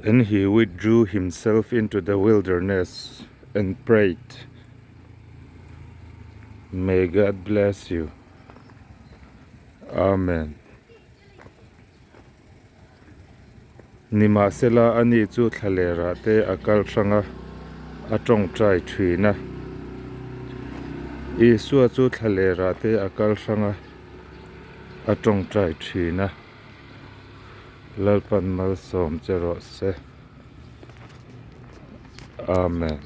And he withdrew himself into the wilderness and prayed. May God bless you. Amen. Nimahsela ani chu thlalerah te a kal hrang a, a tawngtai thin a. Isua chu thlalerah te a kal hrang a, a tawngtai thin a. Lalpan malsawm che rawh se. Amen.